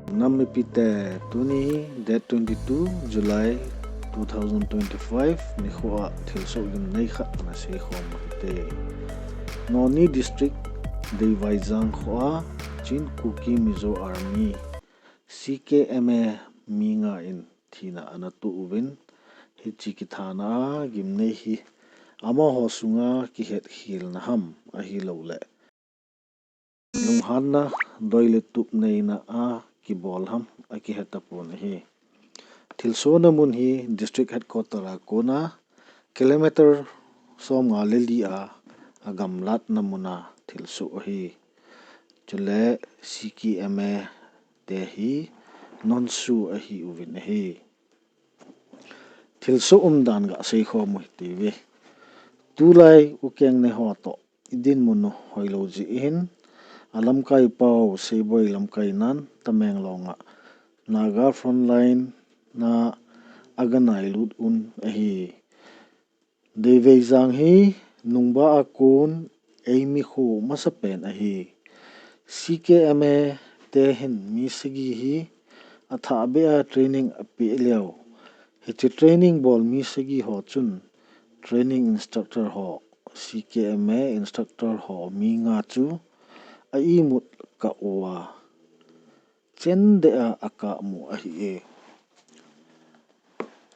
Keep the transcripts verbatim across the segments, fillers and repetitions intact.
Nam mipite, tuni date twenty-two July two thousand twenty-five nikho a thilsoh gimnei khat ana seikhom u hite. Noni District, Deivaijang kho a Chin Kuki Mizo Army, C K M A mi nga in thina ana toh uvin, hiche kithana a gimnei hi amaho sunga kihetkhelna ham ahilouleh lunghanna, doi le tup neina a kibol ham akihe tapon ahi. Thilsohna mun hi District Headquarter a kona kilometer somnga le li a agamlatna mun a thilsoh ahi. Chule C K M A te hi nonsu ahiuvin ahi. Thilsoh umdan gaseikhom u hite ve. Tulai ukeng neho toh idinmun u hoilou jeh hin, alamkai pau Seiboi lamkainan Tamenglong a Naga Frontline a aganailut un ahi. Deivaijang hi nungba a kon eimi kho masapen ahi. C K M A te hin mi sagi hi athahbeh a training apeh leu, hiche training bol mi sagi ho chun training instructor ho, C K M A instructor ho mi nga chu a imut kah uva chen deh a akapmu ahi e.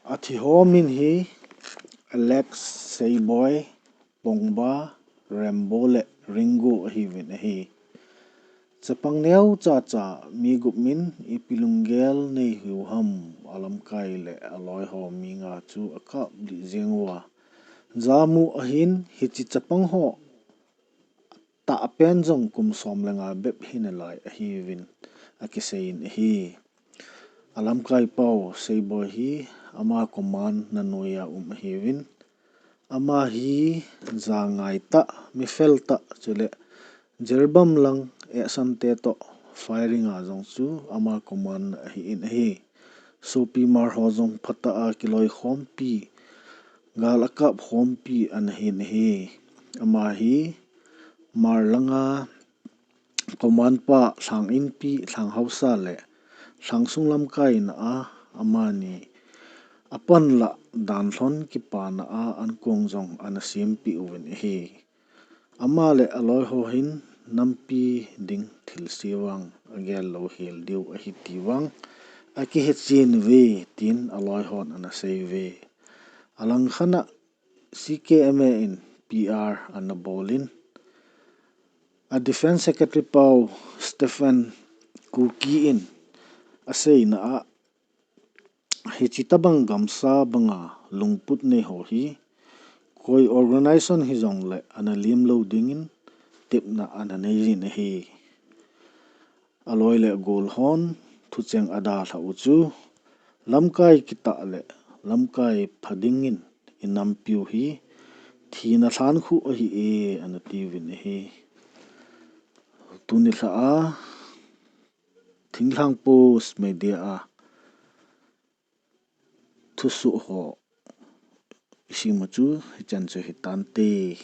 Athiho min hi Alex, Seiboi, Pongba, Rembo le Ringo ahiuvin ahi. Chapang neocha cha mi gup min ipi lunggel neihiu ham, alamkai le aloiho mi nga chu akap lih jeng uva, jamu ahin hiche chapang ho tahpen jong kum som le nga bep hinalai ahiuvin akiseiyin ahi. Alamkai pau Seiboi hi ama command na noiya um ahiuvin, ama hi jangai tah, mifel tah, chule Jiribam lang ehsante toh firing a jong chu ama command na ahin ahi. Sopi Hmar ho jong phatah a kiloikhompi, gal akapkhompi ana hin ahi. Ama hi Hmar langa command pa Lhanginpi, Lhanghausa le Lhangsung lamkaina a amani apanlah danlhon kipana a ankong jong ana sempeh uvin ahi. Ama le aloiho hin nampi ding thilse vang agel louhel diu ahi ti vang akihechen uve tin aloihon ana seiuve. Alangkhat a C K M A in P R ana bolin, a Defence Secretary pau Stephen Kuki in aseina a, hiche tobang gamsa banga lungput neiho hi koi organisation hijongle ana lemlou dingin tepna ana neiyin ahi. Aloi le agol hon thucheng adalhah u chu lamkai kitah le lamkai pha dingin inampiu hi thina lhankhuh ahi e, ana tiuvin ahi. Tuni lhah a Thinglhang Post Media a thusoh ho isima chu hichan chu hitante.